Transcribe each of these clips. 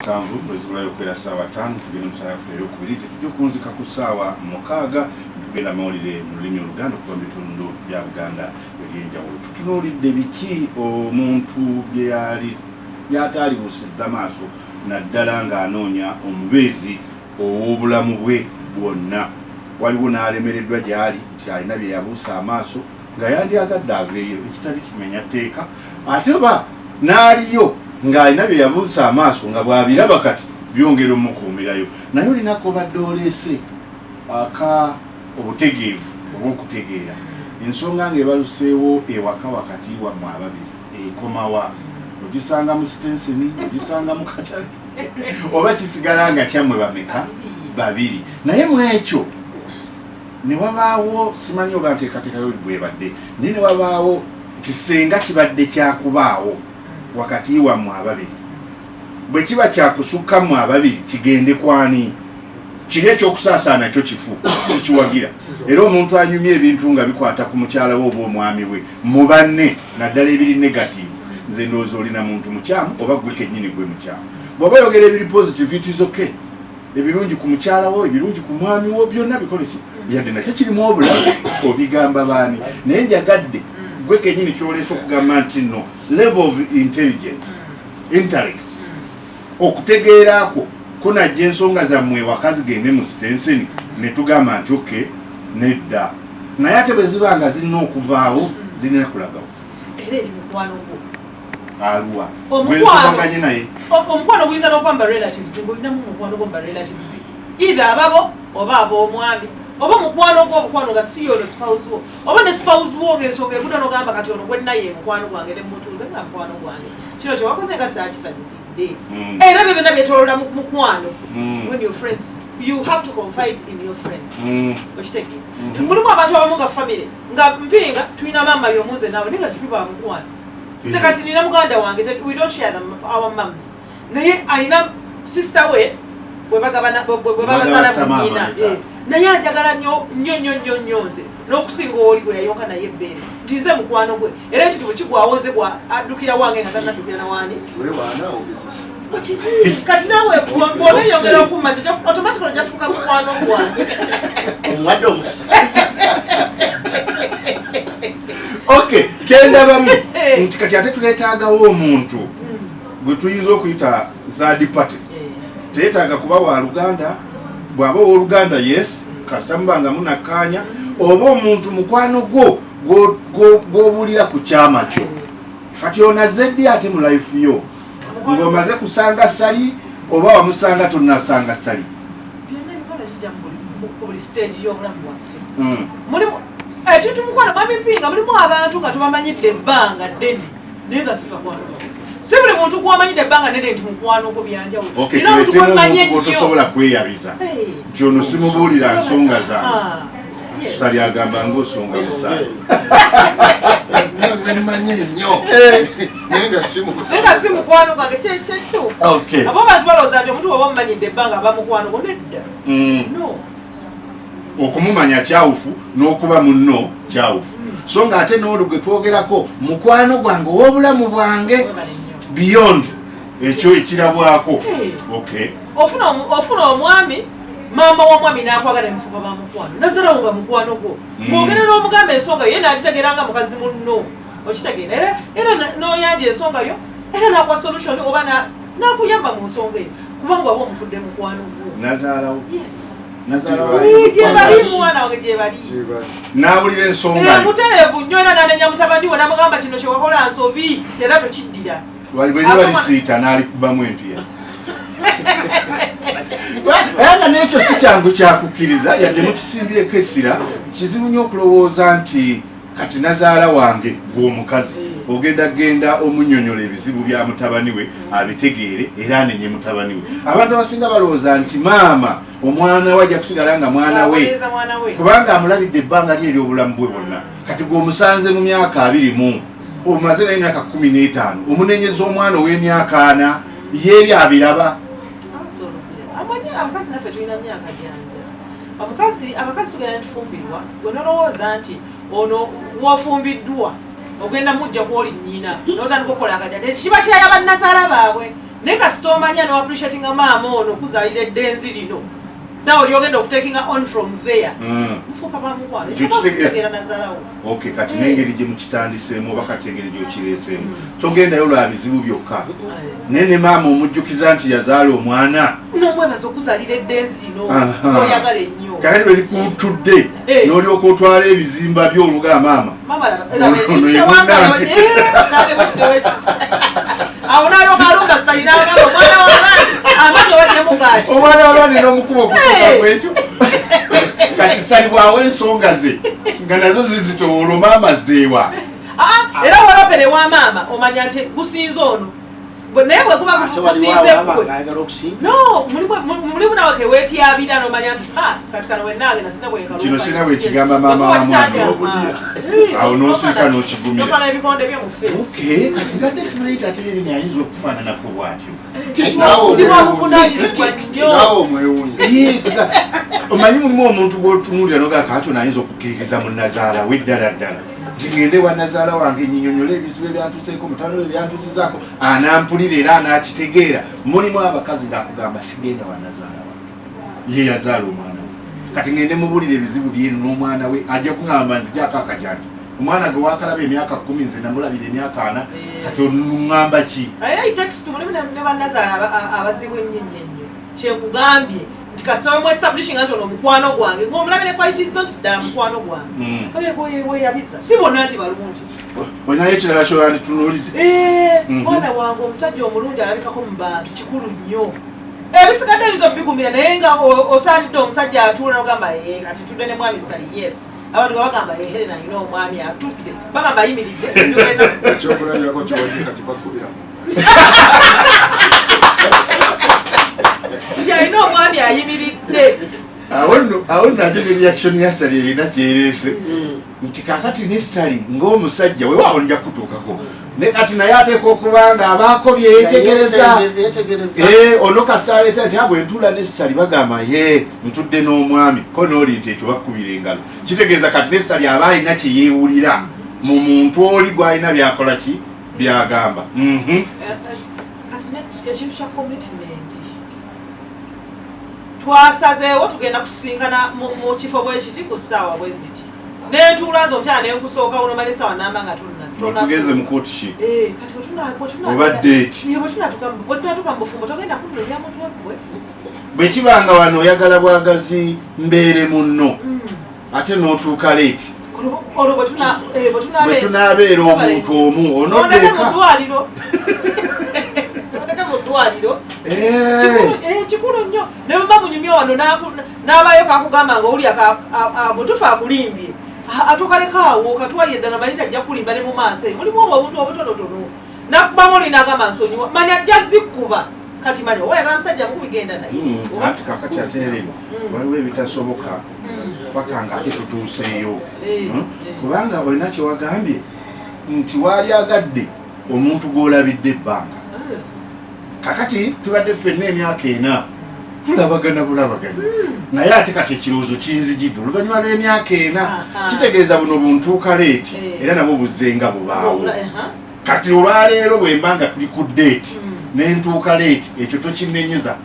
7 bwezibulayo okubeera ssaawa 5, tugenda mu ssaawa yaffe eyokubiri gye tujja okunzika ku ssaawa 6. Tugenda mawulire mu lulimi Oluganda okuva mu bitundu bya Buganda ebyenjawulo. Tutunuulidde biki omuntu byeyali byataalibuusizza maaso, naddala ng'anoonya omubeezi ow'obulamu bwe bwonna. Waliwo n'alemereddwa gy'ali nti alina bye yabuusa amaaso nga yandyagadde aveeyo, ekitali kimenya tteeka, ate oba n'aliyo ng'alina bye yabuusa amaaso nga bw'abiraba kati byongera omukuumirayo. Naye olinako obadde oleese aka obutegeevu oba okutegeera ensonga ng'ebaluseewo ewaka wakati wammwe ababiri, ekomawa? Ogisanga mu sitenseni, ogisanga mu katale, oba kisigala nga kyammwe bameka? Babiri. Naye mu ekyo ne wabaawo, simanyi oba nteekateekayo bwebadde, naye ne wabaawo nti senga kibadde kyakubaawo wakati wammwe ababiri, bwe kiba kyakusukka mmwe ababiri, kigende kwani? Kiri ekyokusaasaana kyo kifu, sikiwagira. Era omuntu anyumya ebintu nga bikwata ku mukyala we oba omwami we mu banne, naddala ebiri negative, nze ndowooza olina muntu mukyamu oba gwe kennyini gwe mukyamu. Bw'oba oyogera ebiri positive, it is okay. Ebirungi ku mukyala wo, ebirungi ku mwami wo, byonna bikole ki, yadde nakyo kirimu obulamu, obigamba baani? Naye njagadde gwe kennyini kyoleesa okugamba nti no level of intelligence, intellect, okutegeera kwo kunajja ensonga zammwe ewaka zigende mu sitenseni ne tugamba nti okay, nedda. Naye ate bwe ziba nga zirina okuvaawo, zirina kulagawo. Era eri mukwano gwo. Aluwa? Omukwano. Gwensubaganye naye. Omukwano guyinza n'okuba mu relatives, ng'olinamu omukwano gwo mu relatives, either ababo oba ab'omwami, oba mukwano gwo, omukwano nga si yono spouse wo, oba ne spouse wo, ng'ensonga egudda n'ogamba kati ono gwe naye mukwano gwange, ne mutuuze nga mukwano gwange, kino kyewakoze nga saakisanyukidde. Era byo byonna byetolola mu mukwano. When your friends, you have to confide in your friends. Okitegeera? Mulimu abantu abamu nga family, nga Mpinga tulina maama y'omunze naawe, naye nga tetuli ba mukwano. Nze kati nina muganda wange, we don't share our mums, naye alina sister we bwe bagabana, bwe babazala Bagatta mu maama nnyina. ne taata. Naye anjagala nnyo nnyo nnyo nnyo nnyo nze n'okusinga oli gwe yayonka naye ebbeere, nti nze mukwano gwe. Era ekintu bwe kigwawo, nze gwa addukira wange nga tannaddukira nawaani. Wewaana ogezesa. Kiki? Kati naawe bw'oneeyongera okummanya, automatically ojja kufuuka mukwano gwange. Omuwadde omukisa. Okay, kendabamu nti kati ate tuleetaagawo omuntu gwe tuyinza okuyita third party. Teyeetaaga kuba wa luganda. Bw'aba owooluganda, yes, kasita muba nga munakkaanya, oba omuntu mukwano gwo gw'obuulira ku kyama kyo. Kati onaze ddi ate mu life yo ng'omaze kusanga Sali, oba wamusanga tonnasanga Sali? Byonna emikono gijja ku buli stage y'obulamu bwaffe. Mulimu ekintu mukwano, mwami Mpinga, mulimu abantu nga tubamanyidde ebbanga ddene naye nga si bakwano baffe. Si buli muntu gwomanyidde ebbanga ddene nti mukwano gwo, byanjawulo. Okay, Nina omuntu tuleetemu gwemmanyi omuntu ennyo. gw'otosobola kweyabiza Hey. nti ono simubuulira nsonga zange. Ah, yes. Sali agamba ng'osonga musaala. Mmanyi nnyo naye nga si mukwano. Naye nga si mukwano gwange, kyekituufu. Abo abantu balowooza nti omuntu bw'oba omumanyidde ebbanga aba mukwano gwo. Nedda. No. Okumumanya kyawufu n'okuba munno kyawufu. So nga ate n'olu gwe twogerako mukwano gwange ow'obulamu bwange Webale nnyo. beyond ekyo ekirabwako. Hey. Okay. Ofuna omwami, maama w'omwami n'akwagala, emufuka ba mukwano, nazalawo nga mukwano gwo. Ng'ogenda n'omugamba ensonga yo, ye n'agitegeera nga mukazi munno. Okitegeera? Era n'oyanja ensonga yo, era n'akuwa solution oba n'akuyamba mu nsonga eyo, kubanga waba omufudde mukwano gwo. Nazaalawo? Yes. Nazaalawo? Ii, gye bali, mwana wange, gye bali. N'awulira ensonga yo? Mutereevu nnyo, era n'anenya mutabani we n'amugamba kino kyewakola nsobi, era tokiddira. Bwe liba lisiita n'alikubamu empiya. Era nga n'ekyo si kyangu kyakukkiriza, yadde mukisimbyeko essira. Kizibu nnyo okulowooza nti kati nazaala wange gw'omukazi ogenda genda omunyonyola ebizibu bya mutabani we abitegeere era anenye mutabani we. Abantu abasinga balowooza nti maama omwana we ajja kusigala nga mwana we Awolereza mwana we. Kubanga amulabidde ebbanga lye ery'obulamu bwe bwonna. Kati gwe omusanze mu myaka 20, omaze naye emyaka 15, omunenyeza omwana ow'emyaka 40, yeebyo abiraba? Amanyi abakazi naffe tulina myaka gyanja. Omukazi, abakazi tugenda netufumbirwa, gwe nolowooza nti ono wofumbiddwa ogenda mujja kwoli nnyina, notandika okukola akajja. Tekiba kirala bannazaala baabwe. Naye kasita omanya no appreciatinga maama ono okuzaalira eddenzi lino, nawe lyogenda okutakinga on from there, mufuuka bamukwano. Ekyo Okutegeera nazalawo. Okay, kati n'engeri gye mukitandiseemu oba kati engeri gy'okireeseemu, togendayo lwa bizibu byokka, naye ne maama omujjukiza nti yazaala omwana. Nomwebaza okuzaalira eddenzi lino oyagala ennyo. Kakati bwe likutudde n'olyoka otwala ebizimba byo oluga maama. Mama, laba laba Ono ekintu ye kyewanzala. munnange. Kyali bwekiti bwekiti. Awo n'alyoka alumba Salina, agamba omwana w'abaana amaanyi obaddemu gaaki. Omwana w'abaana n'omukuba okutuuka Hey! kwekyo. Kati salibwawo ensonga ze nga nazo zizitowa, olwo maama zeewa. Ah, era walopere wa maama omanya nti gusinze ono. Naye bwe guba Ate waliwo gusinze abo gwe nga ayagala okusinga. No, mulimu nawe keweetyabira nomanya nti ha, kati kano wennaagenda sina bwenkaluka. Kino sina bwekigamba maama wa mwana. Awo n'osirika n'okigumira. Nofana ebikonde byo mu face. Okay, kati ngadde simanyi nti ate eri ayinza okufaananako bw'atyo. Ndi wa buvunaanyizibwa nnyo. Naawe omwewuunya. Ee, omanyi mulimu omuntu gw'otunuulira nogaa kaati ono ayinza okukkiririza mu nazaala we ddala ddala, nti ngende wa nazaala wange nyinyonyole ebizibu ebyantuseeko, mutano we byantusizaako, anampulira era anakitegeera. Mulimu abakazi ng'akugamba sigenda wa nazaala wange, ye yazaala omwana we, kati ngende mubulira ebizibu byeno n'omwana we ajja kuŋŋamba nzijako akajanja, omwana gwe wakalaba emyaka 10, nze namulabira emyaka 40, kati onuŋŋamba ki? Aye text mulimu ne bannazaala abazibu ennyo ennyo ennyo. Kyenkugambye nti kasita omu establishing nti ono mukwano gwange, ng'omulabe ne qualities zo nti ddala mukwano gwange. Oyo weyabiza si bonna nti balungi. Olinayo ekirala kyowanditunuulidde? Eh, mwana wange, omusajja omulungi alabikako mu bantu kikulu nnyo. Ebisigadde oyinza obigumira, naye nga osaanidde omusajja atuula nogamba, "Eh, kati ntudde ne mwami Sali." Yes, abantu nga bagamba, "Eh, Helena alina omwami atudde," bagamba ayimiridde. Ekyokulabirako kiwadde kati bakubira mu Nti alina omwami ayimiridde. Awo nno ate ne reaction ya Sali erina kyereese nti kakati ne Sali ng'omusajja wewaawo nja kutuukako ne kati naye ateeka okuba nga abaako byeyetegereza. Yetegereza. Eh, ono kasita aleeta nti bwe ntuula ne Sali bagamba ye ntudde n'omwami, ko nooli nti ekyo bakkubira engalo, kitegeeza kati ne Sali aba alina kye yeewulira mu muntu oli gw'alina byakola ki byagamba. Kati ekintu kya commitment, twasazeewo tugenda kusisinkana mu kifo bwe kiti ku ssaawa bwe ziti, nentuula nze omukyala nenkusookawo nomala essaawa namba nga Tugenze mu courtship. Eh, kati Oba date. Bwe tunatuuka mu bufumbo togenda kunnonya mutwe gwe. Bwe kiba nga wano oyagala bwagazi mbeere munno, ate n'otuuka late, Olwo bwe bwe tunaabeera omuntu omu ondeke mu onoddeeka. ddwaliro, ondeke mu ddwaliro. Kikulu nnyo. Ne bweba munyumya wano n'abayo kakugamba nga owulya mutufu akulimbye, atukaleka awo katwalire ddala, manyi tajja kulimba ne mu maaso eyo. Mulimu obwo obuntu obutonotono nakubamu oli nagamba nsonyiwa, manya ajja zikkuba. Kati manya oba oyagala musajja mukubi, genda naye. Anti kakati ate erino waliwo ebitasoboka paka nga ate tutuuseeyo. Kubanga olina kyewagambye nti waali agadde omuntu gw'olabidde ebbanga. Kakati tubadde ffenna emyaka 4 tulabagana bulabaganya, naye ate kati ekirowoozo kinzijidde oluvannyuma lw'emyaka 4. Kitegeeza buno buntuuka late, era nabwo buzzenga bubaawo. Kati olwaleero bwe mba nga tuli ku date nentuuka late, ekyo tokinenyeza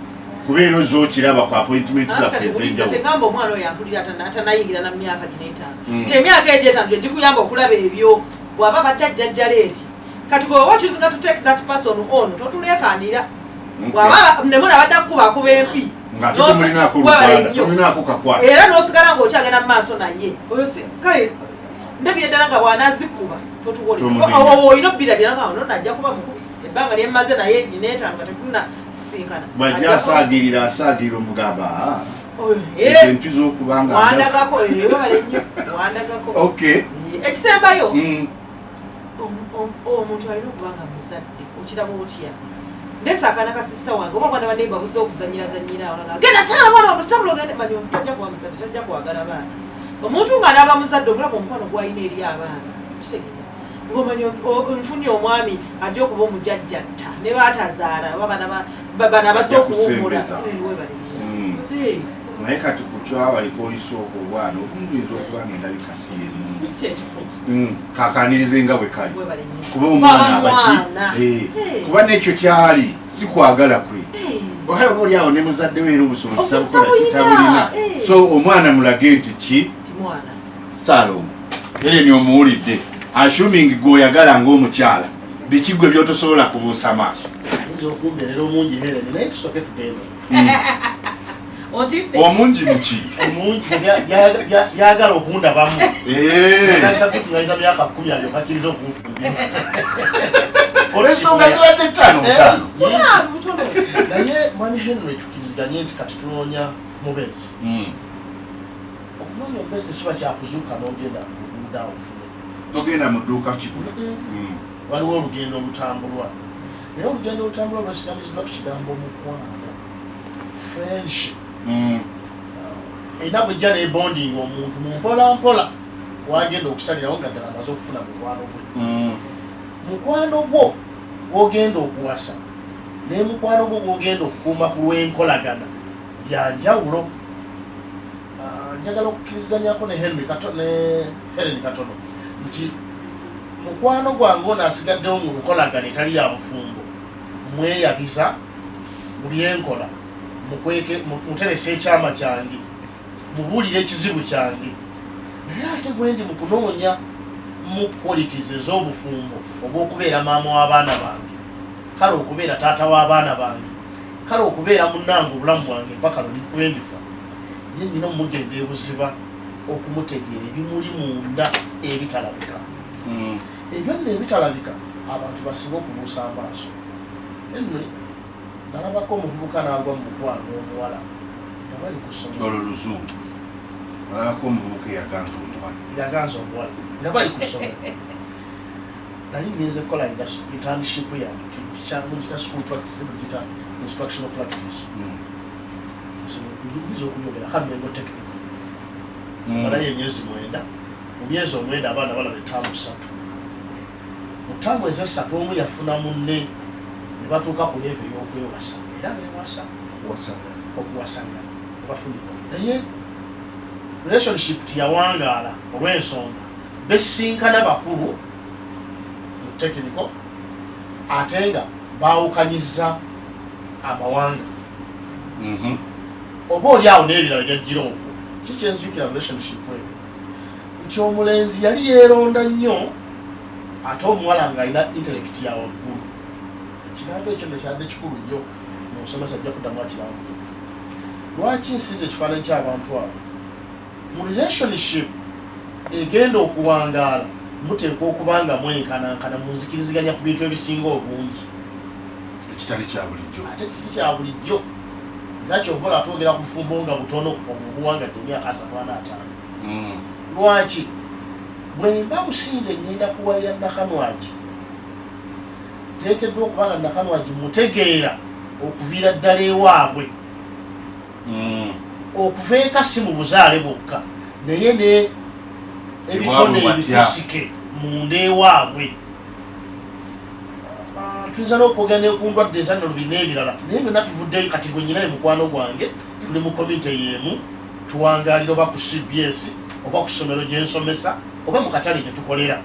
kubeera ozza okiraba ku appointment Anti zaffe kati bulijjo ez'enjawulo. Kyengamba omwana oyo ampulira atanayingira na myaka gino 5, ti emyaka egyo 5 gyegikuyamba okulaba ebyo bw'aba badde ajjajja late. Kati gwe oba choosing to take that person on, totuleekaanira. Bw'aba nemuna abadde akuba akuba empi, Nga ate tomulinaako webale luganda, nnyo. tomulinaako kakwata. Era n'osigala ng'okyagenda mu maaso naye oyo kale ndabira ddala nga bw'anaazikuba Tomunenya. totuwoleza. Olina obbirabira nga ono najja kuba mukubi ebbanga lyemmaze naye nina 5 nga tetunasisinkana. Bw'ajja asaagirira asaagirira omugamba, "Ah, Oyo, ezo empi z'okuba nga wandagako, webale nnyo, wandagako. Ekisembayo, omuntu alina okuba nga muzadde. Okiraba otya ndesa akaana ka sisita wange oba omwana banne babuze okuzanyira awo, naga, genda sala mwana wange tabula ogende, manyi omuntu tajja kuba muzadde, tajja kwagala baana. Omuntu ng'anaaba muzadde omulaba omukwano gwalina eri abaana. Kitegeera ng'omanyi nfunye omwami ajja okuba omujajjatta ne baatazaala oba bana bana abazze okuwummula. Ajja kusembeza. Eh, webale nnyo. Eh. Naye kati ku kyawaliko olisooka obwana obumu buyinza okuba nga endabika si yennungi. Si kyekikulu. Kakanirize nga bwe kali. Webale nnyo. Kuba omwana Kuba abaki mwana. Eh, kuba n'ekyo kyali si kwagala kwe. Eh. Ohala oba oli awo ne muzadde we era obusobozi Obusobozi tabukola tabulina. kitabulina. Eh. So omwana mulage nti ki Nti mwana. Saalongo Helen omuwulidde, assuming gw'oyagala ng'omukyala, biki gwe by'otosobola kubuusa maaso? Ayinza okumbeerera omungi Helen, naye tusooke tugende. Otidde. Omungi muki? Omungi byagala okundabamu. Eh. Atandisa kutuŋŋanyiza myaka 10 alyoke akkirize okunfumbirwa. Ensonga zibadde ttaano butaano. Butaano butono. Naye mwami Henry, tukkiriziganye nti kati tunoonya mubeezi. Okunoonya omubeezi tekiba kyakuzuuka n'ogenda ku luguudo awo ofune. Togenda mu dduuka kigula. Waliwo olugendo olutambulwa, naye olugendo olutambulwa lwesigamiziddwa ku kigambo omukwano, friendship. Erina bwejja nebonding omuntu mu mpola mpola wagenda okusalirawo nga ddala amaze okufuna mukwano gwe. Mukwano gwo gwogenda okuwasa ne mukwano gwo gwogenda okukuuma ku lw'enkolagana byanjawulo. Ah, njagala okukkiriziganyako ne Henry Kato, ne Helen katono nti mukwano gwange ono asigaddewo mu nkolagana etali ya bufumbo, mweyabiza mu byenkola, muteresa ekyama kyange, mubuulira ekizibu kyange, naye ate gwendi mu kunoonya mu qualities ez'obufumbo obw'okubeera maama w'abaana bange, kale okubeera taata w'abaana bange, kale okubeera munnange obulamu bwange mpaka lwendifa, ye nina omugenda ebuziba okumutegeera ebimuli munda ebitalabika. Ebyo nno ebitalabika abantu basinga okubuusa amaaso. Henry, nalabako omuvubuka n'agwa mu mukwano n'omuwala nga bali ku ssomero. Olwo luzungu. Olabako omuvubuka eyaganza omuwala. Yaganza omuwala nga bali ku ssomero. Nali ngenze kukola internship yange, mugita school practice, mugita instructional practice. Ngiza okubyogera kammengo technical. Malayo emyezi 9. Mu myezi 9 abaana balaba ettaamu 3. Mu ttaamu ezessatu omu yafuna munne ne batuuka ku level ey'okwewasa, era beewasa. Okuwasangana ne bafunibwa, naye relationship teyawangaala olw'ensonga besinkana bakulu mu technical ate nga baawukanyiza amawanga. Oba oli awo n'ebirala byajjira okwo. Kikyenzijukira relationship eyo nti omulenzi yali yeeronda nnyo ate omuwala ng'alina intellect ya waggulu. Ekigambo ekyo nno kyadde kikulu nnyo mu nsomesa, ajja kuddamu akirambulula lwaki nsiza ekifaananyi ky'abantu abo. Mu relationship egenda okuwangaala muteekwa okuba nga mwenkanankana mu nzikiriziganya ku bintu ebisinga obungi. Ekitali kya bulijjo. Ate kiri kya bulijjo, era kyova olaba twogera ku bufumbo nga butono, obwo obuwangadde emyaka 35. Lwaki bwe mba Businde ngenda kuwayira Nakanwagi, nteekeddwa okuba nga Nakanwagi mutegeera okuviira ddala ewaabwe, okuva eka, si mu buzaale bwokka naye ne ebitone Ewaabwe watya? ebikusike munda ewaabwe. Ah, tuyinza n'okwogera ne ku ndwadde ezannalubiri n'ebirala, naye byonna tuvuddeyo. Kati gwe nyinaye mukwano gwange, tuli mu komite y'emu, tuwangaalira oba ku CBS oba ku ssomero gye nsomesa oba mu katale gye tukolera.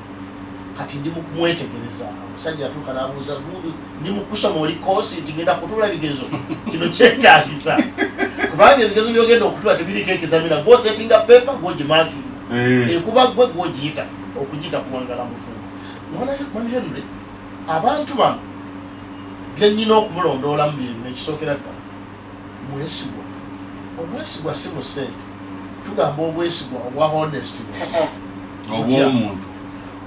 Kati ndi mu kumwetegereza. Omusajja yatuuka n'abuuza, "Gundi, ndi mu kusoma, oli koosi?" Nti ngenda kutuula bigezo. Kino kyetaagisa kubanga ebigezo byogenda okutula tebiriko examiner. Gwosetinga paper, gwogimakinga, ekuba gwe gwogiyita okugiyita kuwangala mufumbo. Mwana Henry, abantu bano byenyina okumulondoolamu byebino. Ekisookera ddala, mwesigwa. Obwesigwa si mu ssente, tugamba obwesigwa obwa honestness. Obw'omuntu.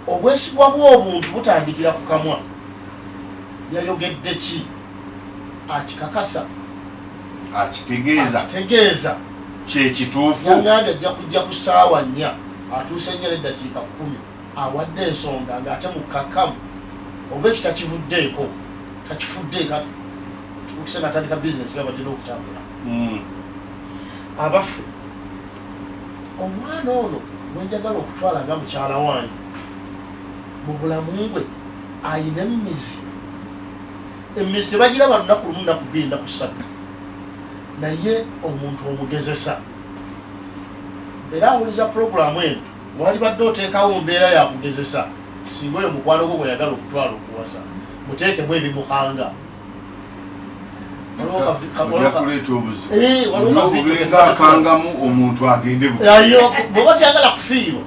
Obwesigwa bw'obuntu butandikira ku kamwa. Yayogedde ki? Akikakasa? Akitegeeza? Akitegeeza? Kyekituufu? Yangambye ajja kujja ku ssaawa 4, atuuse 4:10, awadde ensonga ng'ate mukkakkamu, oba ekyo takivuddeeko, takifuddeeko, tukise natandika bizinesi nga badde n'okutambula. Abaffe, omwana ono gwenjagala okutwala nga mukyala wange mu bulamu bwe ayina emizi? Emizi tebagiraba lunaku lumu, naku 2, naku 3. Naye omuntu omugezesa, era awuliza puroguramu eno, walibadde oteekawo mbeera yakugezesa. Singa oyo mukwano gwo gweyagala okutwala okuwasa, muteekemu ebimuhanga. Ojja kuleeta obuzibu obubeera akangamu omuntu agende. Bwoba teyagala kufiirwa,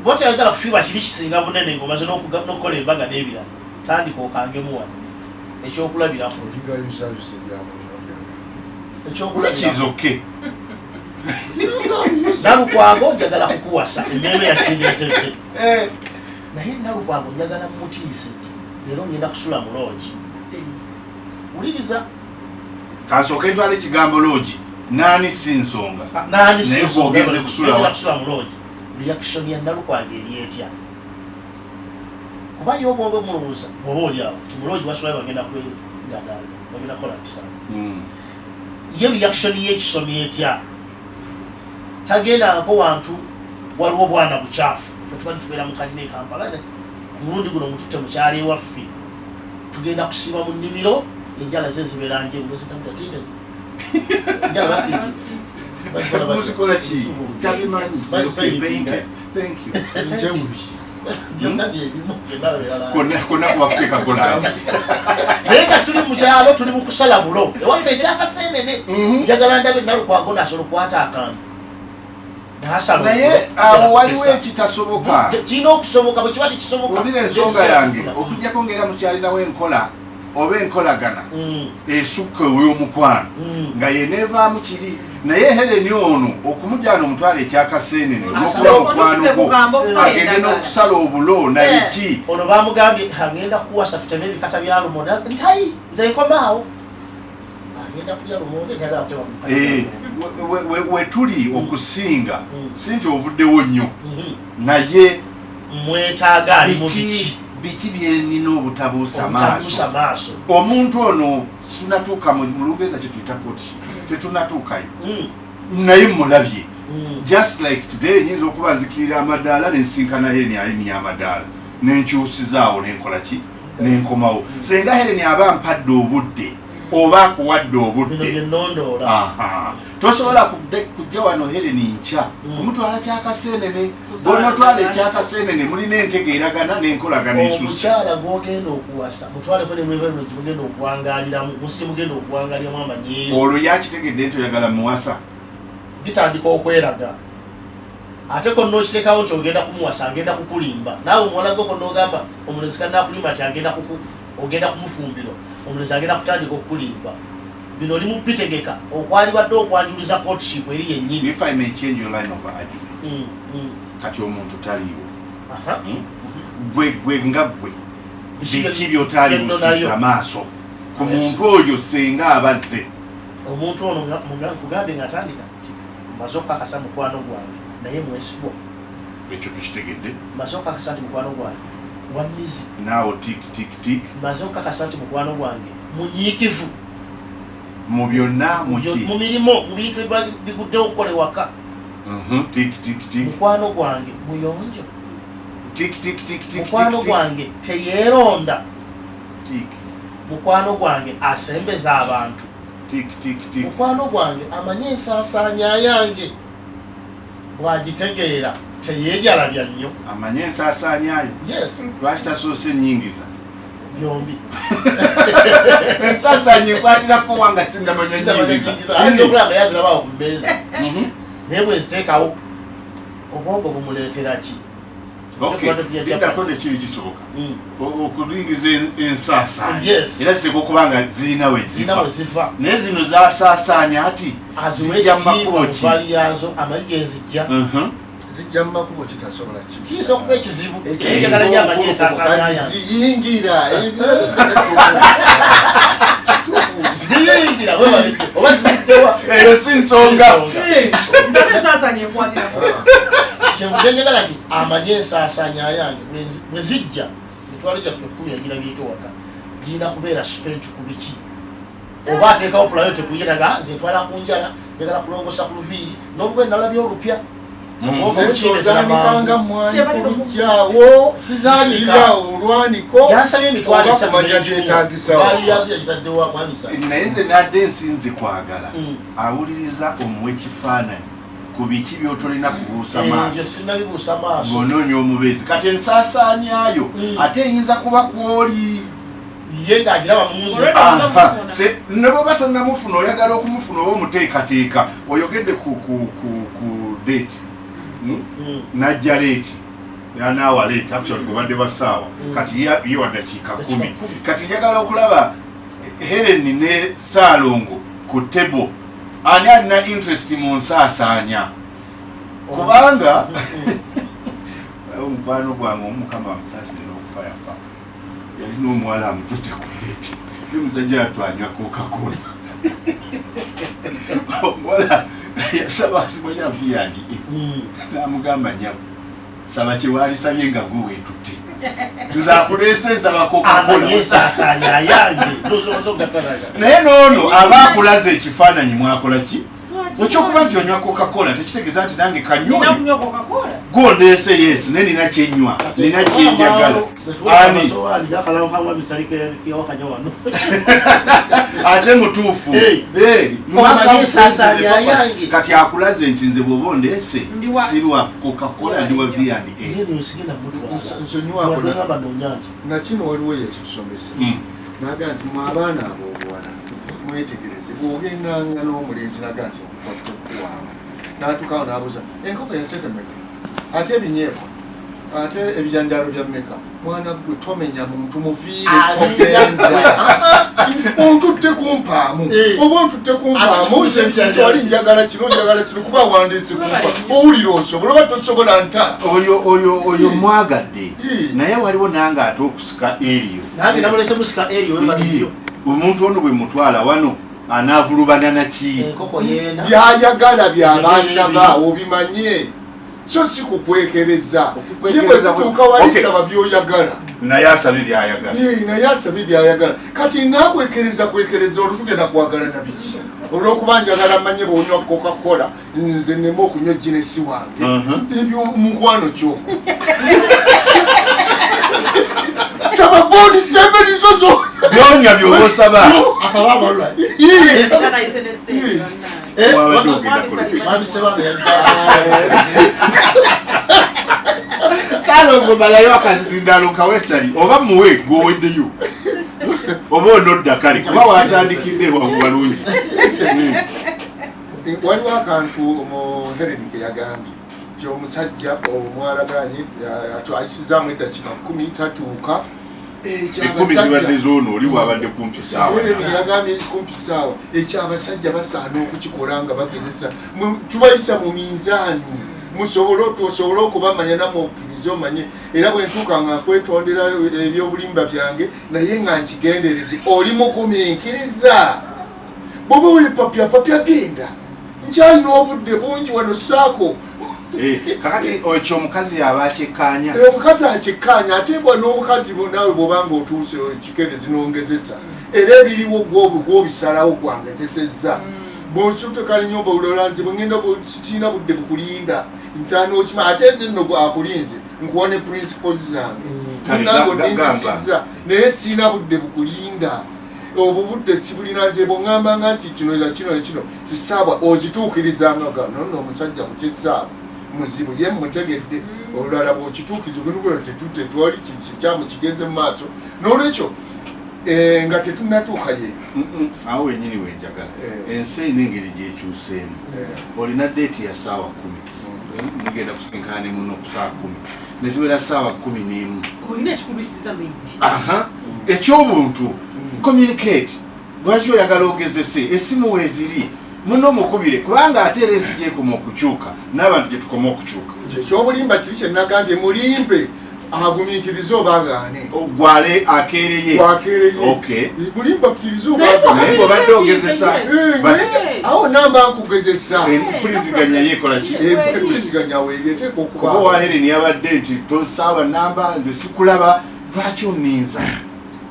bwoba teyagala kufiirwa kiri kisinga bunene ng'omaze n'okukola embaga n'ebirala, tandika okangemu wano. Ekyokulabirako, ekyokulabirako, Nalukwago njagala kukuwasa, emmeeme yakindeetedde, naye Nalukwago njagala mutiise nti leero ngenda kusula mu lodge. Wuliriza. Kansooke ntwala ekigambo lodge naani, si nsonga. Naani? Naye gwogenze kusula. Kusula mu lodge, reaction ya Nalukwago eri etya? Kuba ye obwongo mulowooza bwoba oli awo ti mu lodge wasulayo, bagenda kwegadaaga, bagenda kukola misango. Ye reaction y'ekisomi etya? Tagendangako wantu waliwo obwana bukyafu. Fe tubadde tubeera mu kalina e Kampala, ku mulundi guno mututte mukyalo ewaffe, tugenda kusiiba mu nnimiro, enjala ze zibeera njeru. Muzitamuta enjala basinti. Muzikola ki? Tabimanyi. Thank you. Byonna byebimu, byonna beerala. Konna kuba kuteekako langi. Naye nga tuli mu kyalo, tuli mu kusala bulo ewaffe ekyakasenene. Njagala ndabe Nalukwago naasobola okukwata akantu nasala. Naye awo waliwo ekitasoboka. Kirina okusoboka. Bwe kiba tekisoboka, olina ensonga yange, okugjako ngaera mukyalinawo enkola oba enkolagana esukka ew'omukwano nga yeneevaamu kiri. Naye Hereni ono okumujana omutwalo ekyakasenene olwokuba mukwano gwo, agende n'okusala obulo nabiki? Ono bamugambye agenda kuwasa, tuteme ebikata bya lumonde. Ntayi nze nkomaawo, agenda kulya lumonde, ntayagala kutema bikata bya lumonde. We tuli okusinga si nti ovuddewo nnyo, naye mwetaaga ali mu biki biki? Biki byenina obutabuusa maaso? Obutabuusa maaso. Omuntu ono sunatuuka mu Lungereza kyetuyita courtship, tetunatuukayo, naye mulabye. Just like today, nyinza okuba nzikirira amadaala nensinkana Helen alinnya amadaala, nenkyusizaawo, nenkola ki, nenkomawo. Senga Helen aba mpadde obudde oba akuwadde Bino obudde, byenondoola. Aha. Tosobola kujja wano Helen nkya kumutwala kyakasenene. Bwonotwala ekyakasenene, mulina entegeeragana n'enkolagana esusse. Omukyala gwogenda okuwasa mutwaleko ne mu environment gyemugenda okuwangaliramu, munsi gyemugenda okuwangaliramu, amanyeeyo. Olwo yakitegedde nti oyagala muwasa. Bitandika okweraga. Ate konna okiteekawo nti ogenda kumuwasa, agenda kukulimba. Naawe omuwala gwe konna ogamba omulenzi kanakulimba nti agenda kuku ogenda kumufumbirwa, omulenzi agenda kutandika okukulimba. Bino oli mu bitegeka okwalibadde okwanjuluza courtship eri yennyini. If I may change your line of argument, kati omuntu taliiwo. Gwe gwe nga gwe, biki byotali busiza maaso ku muntu oyo senga abazze? Omuntu ono nkugambye nga atandika nti maze okukakasa mukwano gwange, naye mwesigwa. Ekyo tukitegedde. Maze okukakasa nti mukwano gwange wamizi. Naawo tick tick tick. Maze okukakasa nti mukwano gwange munyiikivu. Mu byonna muki? Mu mirimu, mu bintu ebiba biguddewo okukola ewaka. Tick tick tick. Mukwano gwange muyonjo. Tick tick tick tick. Mukwano Tick. gwange teyeeronda. Tick. Mukwano gwange asembeza abantu. Tick tick tick. Mukwano gwange amanye ensaasaanya yange, bw'agitegeera teyeejalabya nnyo. Amanye ensaasaanyayo? Yes. Lwaki tasoose nyingiza? Byombi. Ensaasaanya ekwatirako wanga sindamanya nyingiza. Ayinza okulaba nga yazirabawo ku mmeeza, naye bweziteekawo obwongo bumuleetera ki? Okay, Tubadde tulya lindako. chapati. Nekiri kisoboka okulingiza ensaasaanya. Yes. Era ziteeka okuba nga zirina we Zirina we ziva. Ziva. Naye zino zasaasaanya ati Aziwe zijja mu ekitiibwa makubo mu ki? vaali yaazo, amanyi gyenzijja. Zijja mu makubo kitasobola. Kiyinza okuba ekizibu. Njagala nnyo amanyi ensaasaanya yange. Ziyingira. Ziyingira webale, oba zivuddewa? Eyo si nsonga. Nze ate ensaasaanya ekwatirako. Kyenvudde njagala nti amanye ensaasaanya yange bwe zijja, emitwalo gyaffe 10 yagirabyeko waka, girina kubeera spent ku biki, oba ateekawo priority kuyeraga nze ntwala ku njala, njagala kulongosa ku luviiri n'olugwe nalabye olupya. Sente ozaanikanga mmwanyi ku luggyawo, Sizaanika. Olwaniko Yansabye emitwalo oba esatu kumanya n'ekimu. gyetagisawo. Baali yazo yagitaddewo akwamisa. Naye nze nadde nsinze kwagala awuliriza omuwa ekifaananyi ku biki by'otolina kubuusa Ebyo maaso sinnabibuusa maaso. Ng'onoonya omubeezi, kati ensaasaanyayo ate eyinza kuba kwoli Ye ng'agiraba mu nze. Already Aha, omufuna. Ne bw'oba tonnamufuna, oyagala okumufuna oba omuteekateeka, oyogedde ku date. Najja late, yanaawa late, actually gwe badde basaawa kati ye wa dakiika Dakiika 10. 10. Kati njagala okulaba Helen ne Saalongo ku table, ani alina interest mu nsaasaanya, kubanga omukwano gwange omukama amusaasire n'okufa yafa, yalina omuwala amututte ku date, ye musajja yatwanywa Coca-Cola. Omuwala yasaba simanya viyandi, namugamba, "Nyabo, saba kyewaalisabye nga gwe weetutte, nze akuleese nsaba Coca-Cola." Amanyi ayange ndowooza ogatalaga. Naye noono aba akulaze ekifaananyi, mwakola ki? Ekyokuba nti onywa Coca-Cola tekitegeeza nti nange Nina kanywa. kunywa Coca-Cola. Gondeese, yes, naye nina kyenywa, nina kyenjagala. Ani? Amasowaani gakalawo kawamisali kewakanya wano. Ate mutuufu. Hey. Hey, you must Omanyi have ensaasaanya sense the purpose. yange. Kati akulaze nti nze bw'oba ondeese Ndiwa- sirwa Coca-Cola, ndiwa V&A. Yeye osigenda mutwala. Nsonyiwako Ngamba noonya nti nakino waliwo yekitusomesa, naga nti mwe abaana ab'obuwala mwetegereze, bw'ogendanga n'omulenzi naga nti nkutwadde okuwaamu, n'atuukawo n'abuuza enkoko yensente mmeka, ate ebinyeebwa, ate ebijanjaalo bya mmeka, mwana gwe tomenya muntu, muviire, togenda, ontutte kumpaamu. Oba ontutte kumpaamu, Ate nze kikubuza. twali njagala kino, njagala kino, kuba wandiise kumpa, owulira osobola oba tosobola nta. Oyo mwagadde, naye waliwo nange ate okusika eriyo. Nange namulese musika eriyo webaliyo. Omuntu ono bwe mutwala wano anaavulubana naki? Enkoko yeena. Byayagala byabasaba obimanye, so si kukwekereza. Okukwekereza ye bwe tutuuka wali, saba byoyagala. Naye asabe byayagala. Ye, naye asabe byayagala. Kati nakwekereza kwekereza, olutugenda kwagala na biki? Olwokuba njagala manye bwonywa Coca-Cola, nze neme okunywa Guinness wange. Ebyo mukwano kyoko saba boni seven zozo. Byonya byoba osaba. Asaba amalula. Nayise ne ssente, bannange. Wabadde ogenda kola. Mwami Sebano yajja. Saalongo, malayo akazindaalo kawesali oba muwe gwoweddeyo oba onodda, kale kuba watandikidde wangu walungi. Waliwo akantu mu Helen ke yagambye nti omusajja omwalaganye ayisizaamu eddakiika 10 tatuuka. 10 zibadde zoono, oli bwabadde kumpi saawa. Helen yagambye kumpi saawa. Ekyabasajja basaana okukikola nga bagezesa, tubayisa mu minzaani, musobole osobole okubamanya namwe okkirize omanye. Era bwe ntuuka nga nkwetondera ebyobulimba byange, naye nga nkigenderedde, oli mugumiikiriza. Bwoba oli papya papya, genda, nkyalina obudde bungi wano saako. Eh, kakati ekyo omukazi yaba akyekkaanya. Eh, omukazi akikkaanya, ate bwa n'omukazi naawe bw'obanga otuuse ekikere zinongezesa, era ebiriwo gwobisalawo gwangezesezza. Bwosuteka nyumba olola nze bwengenda kiina budde bukulinda, nsaana okima, ate nze nno akulinze nkuwa ne principles zange. Kale, munange gamba. oninzisizza, naye siina budde bukulinda, obwo budde sibulina. Nze bwoŋŋambanga nti kino era kino kino kisaawa ozituukirizanga, ga nonno omusajja ku kisaawa muzibu, ye mutegedde. Olulala bwokituukiriza ogendakola tetwali kikyamu kigenze mu maaso. N'olwekyo nga tetunnatuuka ye. Awo wenyini wenjagala. Ensi erina engeri gyekyuseemu. Olina date ya saawa 10, mugenda kusinkane muno ku saawa 10, neziwera saawa 11. Olina ekikulwisiza maybe. Aha, ekyobuntu, communicate. Lwaki oyagala ogezese? Esimu weeziri, muno mukubire, kubanga ate era ensi gyekoma okukyuka n'abantu gye tukoma okukyuka. Ekyobulimba kiri kyenagambye, mulimbe agumiikirize obagaane. Gwale akeereye. Gwakeereye. Mulimba akkirize Naye obagaane. Naye ng'obadde ogezesa. Eh, naye awo namba nkugezesa. Empuliziganya yeekola ki? Empuliziganya weeri eteeka Kuba okuba. owa Helen yabadde nti tosaawa namba, nze sikulaba, lwaki oninza?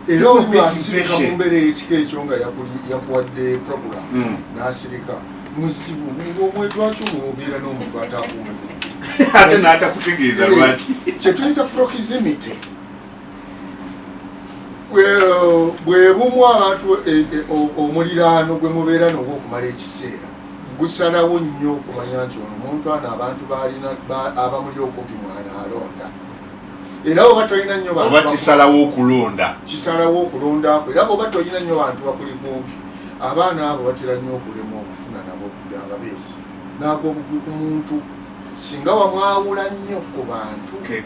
Era oli bwasirika mu mbeera ey'ekika ekyo nga yakuwadde program, n'asirika, muzibu. Lwaki obeera n'omuntu atakuume budde? Ate n'atakutegeeza lwaki. Kyetuyita proximity bwe bumu abantu omuliraano gwe mubeera nogwo okumala ekiseera gusalawo nnyo okumanya nti ono omuntu ano abantu balina abamuli okumpi mwana alonda, era oba tolina nnyo oba kisalawo okulonda, kisalawo okulondako, era oba tolina nnyo bantu bakuli kumpi, abaana abo batera nnyo okulemwa okufuna nabo ababeezi n'agobugwi ku muntu singa wamwawula nnyo ku bantu. Ke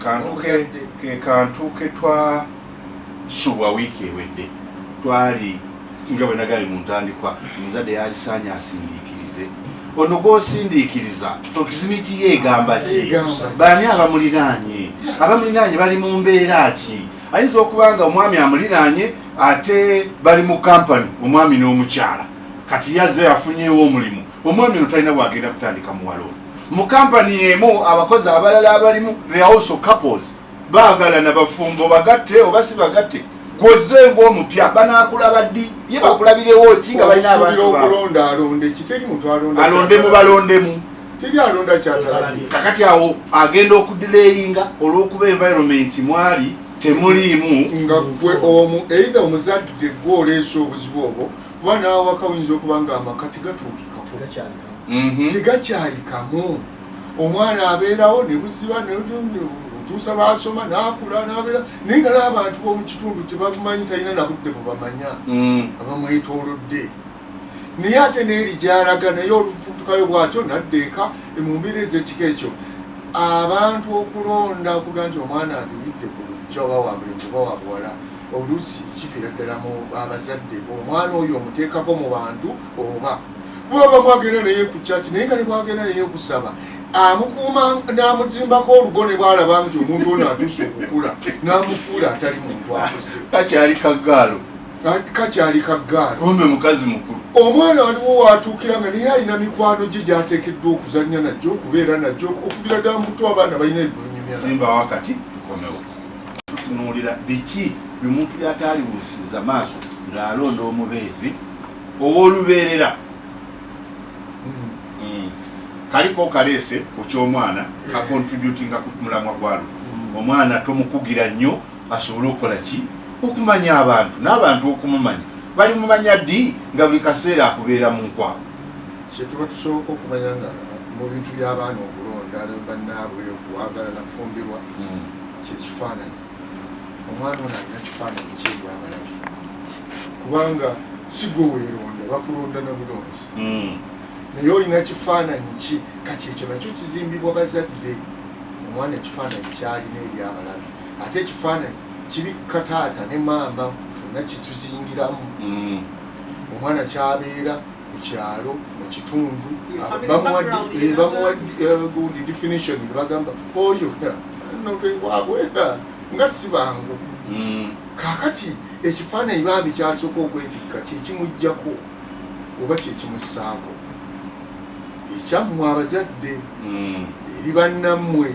kantu ke twasubwa wiiki ewedde. Twali nga bwe nagambye mu ntandikwa, omuzadde yalisaanye asindiikirize ono gw'osindiikiriza proximity ye egamba ki, baani abamuliraanye, abamuliraanye bali mu mbeera ki. Ayinza okuba nga omwami amuliraanye ate bali mu kampani, omwami n'omukyala, kati yazze afunyeewo omulimu, omwami ono talina bwagenda kutandika muwala ono. Mu kampani emu abakozi abalala abalimu, they are also couples, baagalana, bafumbo, bagatte oba si bagatte. Gwoze ng'omupya banaakulaba ddi? Ye bakulabirewo ki nga balina abantu? Okulonda alonde kiteri muntu alonda alondemu balondemu. Teri alonda kyatalabye. Kakati awo agenda okudelayinga olw'okuba environment mwali temuliimu. Nga gwe omu either omuzadde gwe oleesa obuzibu obwo, kuba n'awaka oyinza okuba nga amaka tegatuukikako, tegakyali kamu. Omwana abeerawo ne buziba otuusa lwasoma n'akula n'abeera, naye nga n'abantu b'omu kitundu tebabumanyi, talina na budde bubamanya abamwetoolodde. Naye ate n'eri gy'alaga naye olufutukayo bw'atyo nadda eka. Mu mbeera ez'ekika ekyo, abantu okulonda okuga nti omwana adibidde ku lujja oba wa bulenzi oba wa buwala, oluusi kiviira ddala mu abazadde. Omwana oyo omuteekako mu bantu, oba bwaba mwagenda naye ku kyaki, naye nga ne bwagenda naye okusaba amukuuma n'amuzimbako olugo, ne bwalaba nti omuntu ono atuuse okukula n'amufuula atali muntu akuze. Kakyali kaggaalo. Kakyali kaggaalo. Kumbe mukazi mukulu. Omwana waliwo watuukira nga naye alina mikwano gye gyateekeddwa okuzannya najjo, okubeera najjo okuviira ddala mu buto. Abaana balina ebinyumya. Simba wakati tukomewo tutunuulira biki buli byatalibuusiza maaso ng'alonda omubeezi ow'olubeerera. Kaliko kaleese ku ky'omwana kacontributinga ku mulamwa gwa luno. Omwana tomukugira nnyo asobole okukola ki? Okumanya abantu n'abantu okumumanya. Balimumanya ddi nga buli kaseera akubeera mu nkwawa? Kyetuba tusooka okumanya nga mu bintu by'abaana okulonda ne bannaabwe, okwagala nakufumbirwa, kyekifaananyi. Omwana ono alina kifaananyi ki eri abalabi? Kubanga si gwe weeronda, bakulonda na bulonzi, naye olina kifaananyi ki? Kati ekyo nakyo kizimbibwa bazadde. Omwana ekifaananyi kyalina eri abalabi, ate ekifaananyi kibikka taata ne maama fenna kituzingiramu. Omwana kyabeera ku kyalo, mu kitundu, bamuwa gundi definition, bagamba oyo nobwabwe nga si bangu. Kakati ekifaananyi bambi kyasooka okwetikka kyekimugjako oba kyekimussaako ekyammwe abazadde eri bannammwe.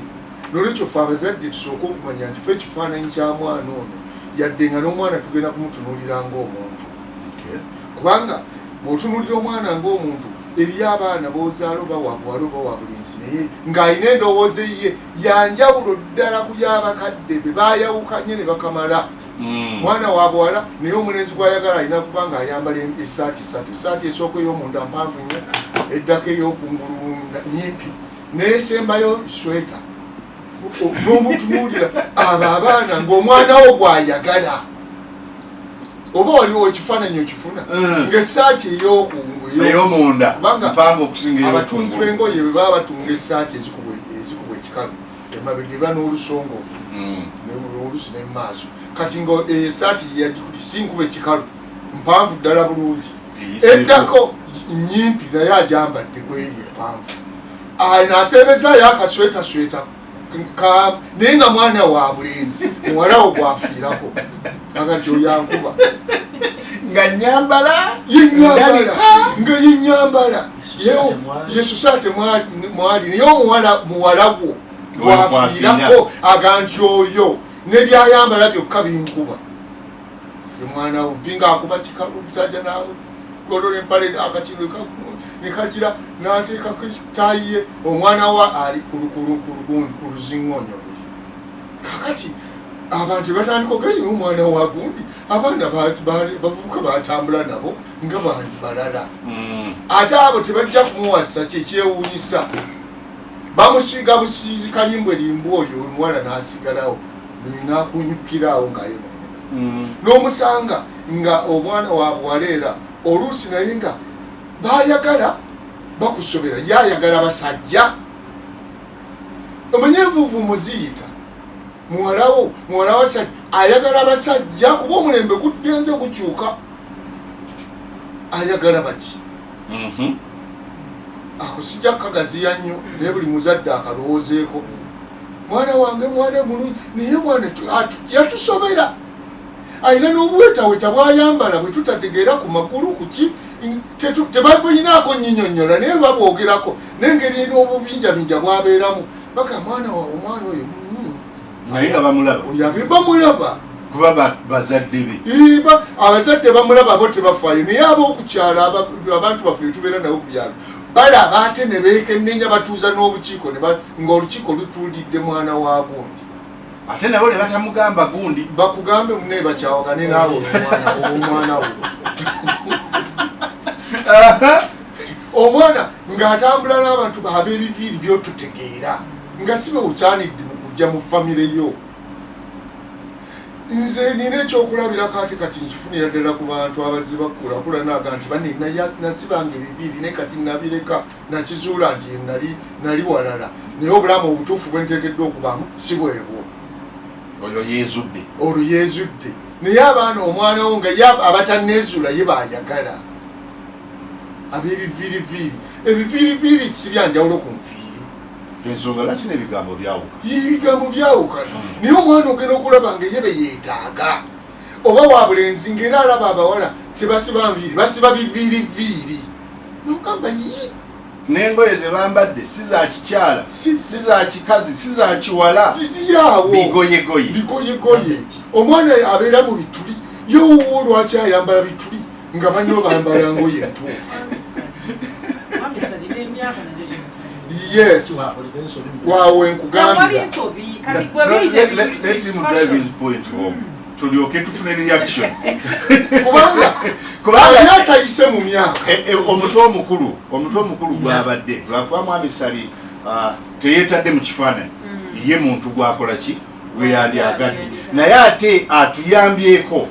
Nolwekyo fe abazadde tusooke okumanya nti fe ekifaananyi kya mwana ono, yadde nga n'omwana tugenda kumutunuulira ng'omuntu, kubanga bw'otunuulira omwana ng'omuntu, eriyo abaana b'ozaala oba wa buwala oba wa bulenzi, naye ng'alina endowooza eyiye yanjawulo ddala ku y'abakadde be bayawukanye ne bakamala. Mwana wa buwala, naye omulenzi gwayagala alina kuba nga ayambala essaati ssatu: essaati esooka ey'omunda mpanvu nnyo, eddako ey'okungulu nyimpi, neesembayo sweta. N'omutunuulira abo abaana ng'omwana wo gwayagala, oba waliwo ekifaananyi okifuna ng'essaati ey'okungulu ey'omunda kubanga mpanvu okusinga abatunzi ey'okungulu. B'engoye bwe baba batunga essaati ezikubwa ekikalu, emabega eba n'olusongovu olusi ne mumaaso. Kati nga esaati yagikuli si nkuba ekikalu, mpanvu ddala bulungi, Eyiseeko. Eddako nyimpi, naye ajambadde kweri empanvu, nasembezaayo akaswetasweta naye nga mwana wa bulenzi, muwalawo gwafiirako agati oyankuba. Nga nyambala. Yenyambala. Ndabika. Nga yenyambala. Yesu mwali. Yesu saate mwali, naye omuwala muwala gwo Oyo gwafiirako aga nti oyo nebyayambala byokka binkuba. Ye mwana wo mpinga akuba kikalu, omusajja nawe golola empale akakino. nekagira n'ateekako taayi ye, omwana wa ali ku luziŋŋonyo luli. Kakati abantu batandika ogayo omwana wa gundi, abaana bavubuka batambula nabo nga bantu balala. Ate abo tebajja kumuwasa, kyekyewuunyisa bamusiiga busiizi kalimbwe limbu, oyo omuwala n'asigalawo n'akunyukiraawo ng'ayonooneka. N'omusanga nga omwana wa buwala era oluusi naye nga bayagala bakusobera, yayagala basajja. Omanye envuuvu muziyita muwalawo, muwala wasajja ayagala abasajja, kuba omulembe gugenze gukyuka, ayagala baki? Ako sijja kukagaziya nnyo, naye buli muzadde akalowoozeeko. Mwana wange mwana mulungi, naye mwana yatusobera, alina n'obuwetaweta bwayambala bwe tutategeera ku makulu kuki, tebabulinaako nyinyonnyola, naye babwogerako n'engeri n'obubinjabinja bwabeeramu, baka mwana wawe omwana oyo naye nga bamulaba, bamulaba kuba bazadde be, abazadde bamulaba, bo tebafaayo. Naye ab'okukyalo, abantu baffe tubeera nabo ku byalo, balaba ate ne beekennenya, batuuza n'obukiiko ng'olukiiko lutuulidde mwana wa gundi, ate nabo ne batamugamba gundi, bakugambe mune bakyawagane naawe omwana wo. Omwana ng'atambula n'abantu ab'ebiviiri byotutegeera nga si bewukyanidde mu kujja mu famire yo. Nze nina ekyokulabirako, ate kati nkifunira ddala ku bantu abazze bakula naga nti bane nasibanga ebiviiri, naye kati nabireka, nakizuula nti nali walala, naye obulamu obutuufu bwe nteekeddwa okubaamu si bwebwo. Oyo yeezudde, olwo yeezudde. Naye abaana, omwana wo nga ye abatanneezuula ye baayagala ab'ebiviiriviiri. Ebiviiriviiri si byanjawulo ku nviiri. Ensonga lwaki n'ebigambo byawuka? Ebigambo byawukana, naye omwana ogenda okulaba nga ye be yeetaaga, oba wa bulenzi ng'era alaba abawala tebasiba nviiri, basiba biviiriviiri, nogamba yi N'engoye ze bambadde si za kikyala, si za kikazi, si za kiwala, ziyaawo bigoyegoye, bigoyegoye. Omwana abeera mu bituli, yowuwo lwaki ayambala bituli nga banno bambala ngoye entuufu? Yes, wawe nkugambira. Tulyoke tufune reaction. Kubanga atayise mu myaka. Omutwe omukulu gwabadde lwakuba mwami Sali teyeetadde mu kifaananyi, ye muntu gwakola ki gwe yandyagadde, naye ate atuyambyeko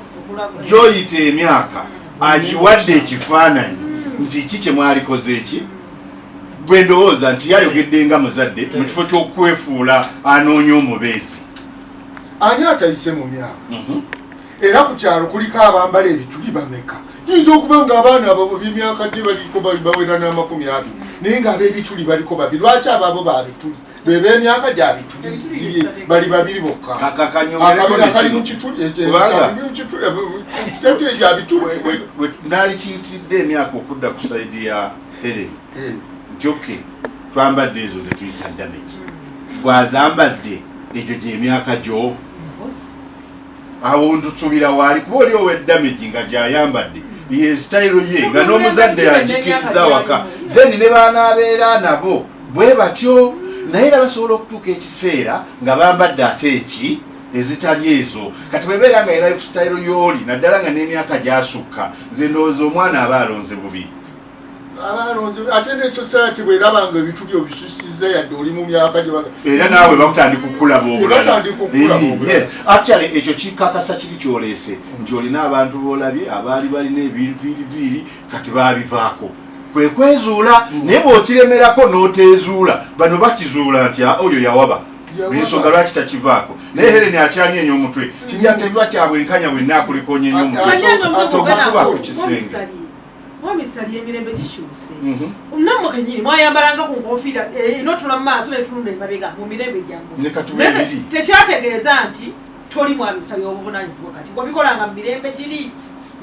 gyoyita emyaka agiwadde ekifaananyi nti ki kye mwalikoze eki gwe ndowooza nti yayogedde nga muzadde mu kifo ky'okwefuula anoonya omubeezi. Ani atayise mu myaka? Era ku kyalo kuliko abambala ebituli bameka? Tuyinza okuba nga abaana abo b'emyaka gye baliko bawera n'20, naye ng'ab'ebituli baliko babiri. Lwaki abaabo babituli beb'emyaka gya bituli bali babiri bokka? Akabina kali mu kituli tete gya bituli. Naali kiyitiridde emyaka okudda ku side ya Helen nti okay, twambadde ezo zetuyita damage, bwazambadde egyo gyemyaka gyo, awo ntusubira waali kuba oli ow'e damage nga gyayambadde ye style ye nga n'omuzadde agikiriza waka, then ne banaabeera nabo bwe batyo, naye era basobola okutuuka ekiseera nga bambadde ate eki ezitali ezo. Kati bwebeera nga ye lifestyle y'oli, naddala nga n'emyaka gyasukka, nze ndowooza omwana aba alonze bubi. Abalonze, ate ne society bweraba nga ebituli obisusiza yadde oli mu myaka gye era naawe bakutandika okukulaba obulala. Batandika okukulaba obulala. Actually ekyo kikakasa kiri kyoleese nti olina abantu boolabye abaali balina ebiviiriviiri, kati baabivaako kwe kwezuula, naye bw'okiremerako n'oteezuula, bano bakizuula nti "Ah, oyo yawaba." Yawaba. Ensonga lwaki takivaako, naye Helen akyanyeenya omutwe, kijja tebiba kyabwenkanya bwenna akuleka onyeenya omutwe. Okuba ku kisenge. Mwami Sali, emirembe gikyuse. Nammwe kenyini mwayambalanga ku nkofiira enotula mu maaso netulunda emabega mu mirembe gyammwe. Ne katuba Naye ebiri. Tekyategeeza nti toli mwami Sali obuvunanyizibwa. Kati wabikolanga mu mirembe giri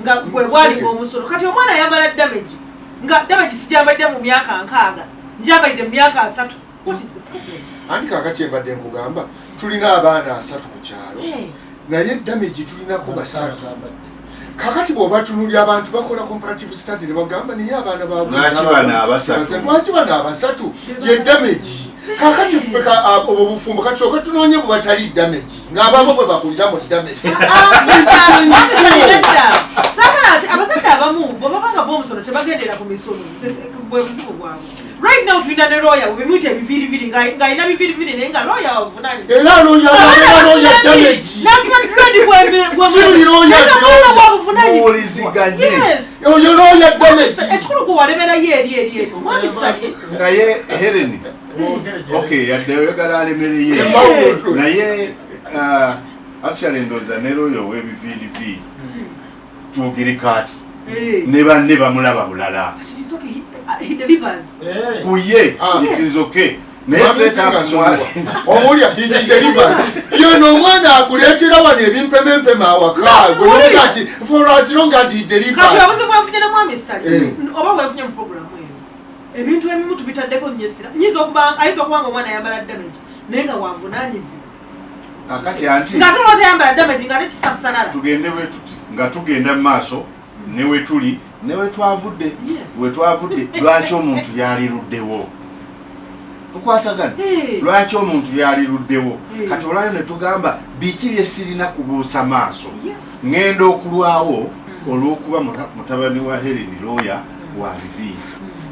nga gwe gwalinga omusolo. Kati omwana ayambala damage, nga damage sijambadde mu myaka 60, njambalidde mu myaka 30, what is the problem? Anti kakati embadde nkugamba tulina abaana 30 ku kyalo, Hey. naye damage tulinako basatu. Kakati bw'obatunulya abantu bakola comparative study ne bagamba, naye abaana ba Lwaki bano abasatu? Lwaki bano abasatu ye damage? Kakati ffe obwo bufumbo kasooka tunoonye bwe batali damage, ng'abaabo bwe bakulira mu damage. Saagala ati abazadde abamu bwe baba nga b'omusono tebagendera ku misono. Bwe buzibu bwabwe. Right now tulina ne lawyer bwe bimuyita ebiviiriviri, ng'alina biviiriviri naye nga lawyer wabuvunaanyizibwa. Era lawyer damage. Nasima dread. Si buli lawyer nti lawyer. Muwuliziganye. Yes. Oyo lawyer damage. Ekikulu gwe walemerayo eri eri eri, omwami Sali. Naye Helen, okay, yadde oyagala alemereye, naye actually ndowooza ne lawyer ow'ebiviiriviiri, twogere kaati, ne banne bamulaba bulala. But it is okay. He delivers. Ku ye Ah. it is okay, naye setup Omulya, he delivers. Yono omwana akuleetera wano ebimpemempeme awaka gweoga nti for as long as he Kati delivers. obuzibu bwenfunye ne mwami Sali, oba bwenfunye mu programu eyo, ebintu ebimu tubitaddeko nnyo essira. Nyinza okuba, ayinza okuba nga omwana ayambala damage naye nga wavunaanyizibwa. Kakati anti Ng'ate olwa tayambala damage ng'ate kisassalala. Tugende bwe tuti nga tugenda mu maaso ne we tuli ne we twavudde. We twavudde, lwaki omuntu yaliruddewo? Tukwatagana? Lwaki omuntu yaliruddewo? Kati olwayo ne tugamba biki bye sirina kubuusa maaso? Ŋŋenda okulwawo olw'okuba mutabani wa Helen lawyer wa biviiri,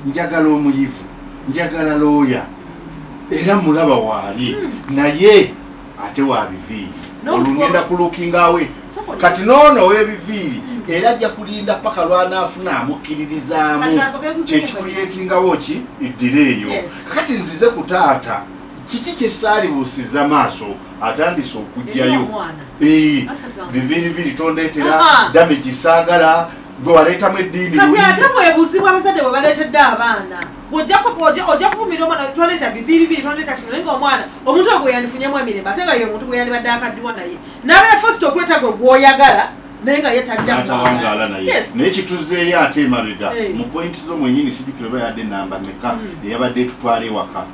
njagala omuyivu, njagala lawyer, era mulaba waali, naye ate wa biviiri. N'obusibo- Olwo ŋŋenda kulookinga away. Kati noono ow'ebiviiri era ajja kulinda paka lwanaafuna amukkiririzaamu. Kati kasooke guzibu. Kyekikuleetingawo ki eddira eyo. Kati nzize ku taata, kiki kyesaalibuusiza maaso atandise Eri okugjayo? omwana. Ati kati Biviiriviri tondeetera. Damage saagala, gwe waleetamu eddiini Kati luli. ate bwebuzibu abazadde bwe baleetedde abaana. Ojja kuvumira omwana, twaleeta biviiriviri, twaleeta kino, naye nga omwana omuntu oyo gwe yandifunyemu emirembe, ate nga ye omuntu gwe yandibadde akaddiwa naye n'abeera first okuleeta gwe gwoyagala, naye nga ye tajja N'atawangaala naye. Yes. Naye kituzeeyo ate emabega mu pointi zo mwenyini, sijjukira oba yadde namba meka eyabadde etutwala ewaka,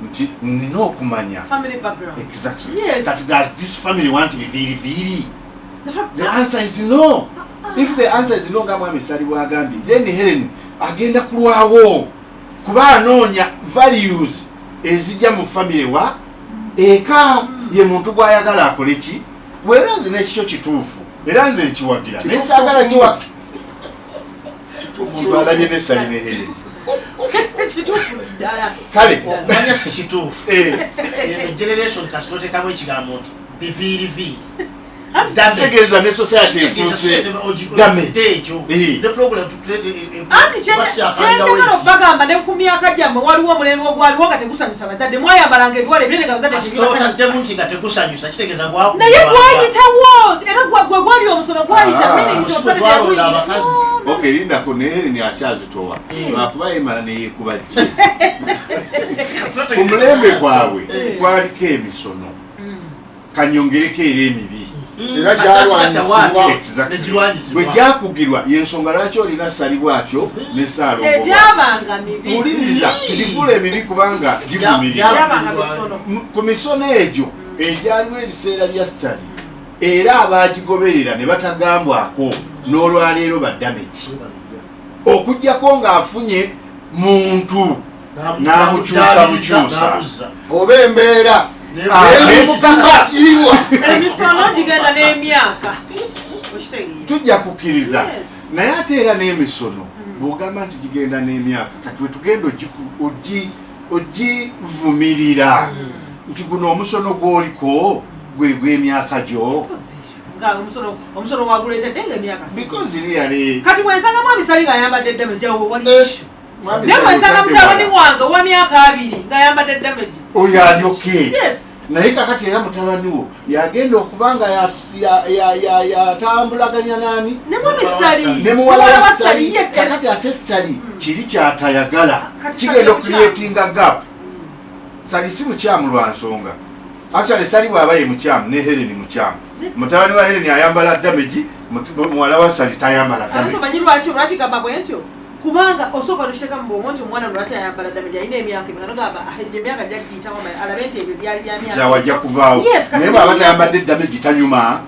nti nina okumanya Family background. Exactly. Kati does this family want biviiriviiri? The answer is no. If the answer is no, nga mwami Sali bwagambye, then Helen agenda kulwawo kuba anoonya values ezijja mu family wa eka ye muntu gwayagala akole ki. Bwera nze n'ekikyo kituufu, era nze nkiwagira, naye saagala kiwa muntu alabye ne Sali ne Helen. Kituufu ddala. Kale. Okumanya si kituufu. Eno generation kasita oteekamu ekigambo nti biviiriviiri, Kitegeeza ne society efuuse damage. Ekyo Anti kyenjagala obagamba, ne ku myaka gyammwe waliwo omulembe ogwaliwo nga tegusanyusa bazadde. Mwayambalanga ebiwala ebinene nga bazadde tebibasanyusa. Otaddemu nti nga tekusanyusa, kitegeeza Naye gwayitawo, era gwe gwali omusono gwayita. Ah. Meaning nti Omusi omuzadde twalonda teyaguyingira. abakazi. No, no. Okay, lindako, naye Helen akyazitowa lwakuba yemala neyekuba gye. Ku mulembe gwabwe kwaliko emisono, kanyongereko era emibi. Era gyalwanyisibwa. Exactly. Negirwanyisibwa. Bwe gyakugirwa, yensonga lwaki olina Sali bwatyo ne Saalongo. Tegyabanga mibi. Wuliriza, tugifuula emibi kubanga givumirira. Gyabanga misono. Ku misono egyo egyaliwo ebiseera bya Sali, era abagigoberera ne batagambwako n'olwaleero ba damage, okugjako ng'afunye muntu n'amukyusa bukyusa. Oba embeera Ah, nemukaka iwa. Emisono gigenda n'emyaka, okitegeera? Tujja kukkiriza. Naye ate era n'emisono bw'ogamba nti gigenda n'emyaka, kati wetugenda ogivumirira nti guno omusono gw'oliko gwe gw'emyaka gyo. Mpozi nga omusono waguleetedde nga emyaka Because really Kati bwensangamu amisali ng'ayambadde damage, awo wali Eh. issue. Naye bwensanga mutabani wange ow'emyaka 20 ng'ayambadde damage, Oyo alyoke. Yes. Naye kakati era mutabani wo yagenda okuba nga yatambulaganya nani? Ne mwami Sali. Ne muwala wa Sali. Yes, era Kakati ate Sali kiri kyatayagala Kati kigenda Sali mukyamu. okucreatinga gap. Sali si mukyamu lwa nsonga. Actually Sali bw'aba ye mukyamu, ne Helen mukyamu. Mutabani wa Helen ayambala damage, muwala wa Sali tayambala Ate damage. omanyi lwaki gamba bwe ntyo? Kubanga osooka nokiteeka mu bwongo nti omwana lwaki ayambala damage, alina emyaka emeka, nogamba, "Ah, egyo emyaka gyagiyitamu, alabe nti ebyo byali bya myaka." Kyawajja kuvaawo. Yes, kati Naye bw'aba tayambadde damage tanyuma.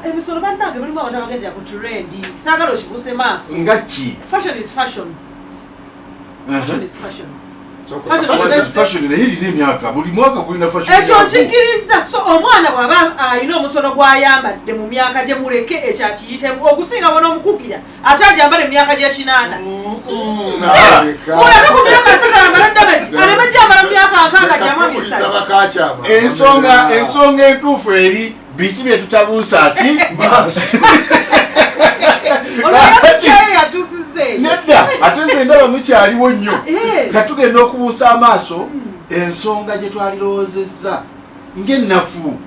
Emisono bannange mulimu abantu abagendera ku trend. Saagala okibuse maaso. Nga ki? Fashion is fashion. Fashion is fashion. Fashion naye erina emyaka, buli mwaka gulina fashion. Ekyo nkikiriza. So omwana bw'aba alina omusono gw'ayambadde mu myaka gye, muleke ekyo akiyitemu okusinga bona omukukira ate agyambale mu myaka gy'ekinaana. Muleke ku myaka 30 ayambala damage, aleme gyambala mu myaka 60 gyamu emisala. Ensonga entuufu eri biki bye tutabuusa ki maaso. Nedda, ate nze ndaba mukyaliwo nnyo. Katugenda okubuusa amaaso ensonga gye twalirowoozezza ng'ennafu,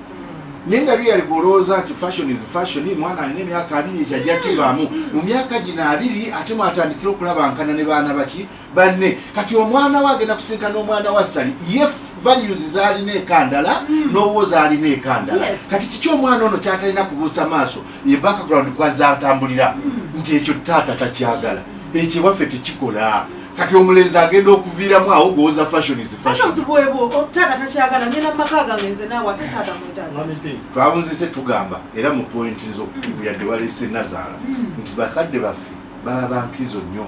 naye nga byeyali gwolowooza nti fashion is fashion. Mwana alina emyaka 20, ekyajja kivaamu mu myaka gino 20, ate mwatandikira okulabankana ne baana baki banne. Kati omwana we agenda kusinkana omwana wa Sali, ye values zaalina ekandala n'owwo zaalina ekandala. Kati kiki omwana ono kyatalina kubuusa maaso? Ye background kwazatambulira nti ekyo taata takyagala, ekyo ewaffe tekikola. Kati omulenzi agenda okuviiramu awo gwowoza fashion is fashion. Taata takyagala, ngenda mu maka gange nze naawe, ate taata mwetaaza. Twabunzise tugamba era mu point zo yadde waleese nazaala nti bakadde baffe baba bankizo nnyo,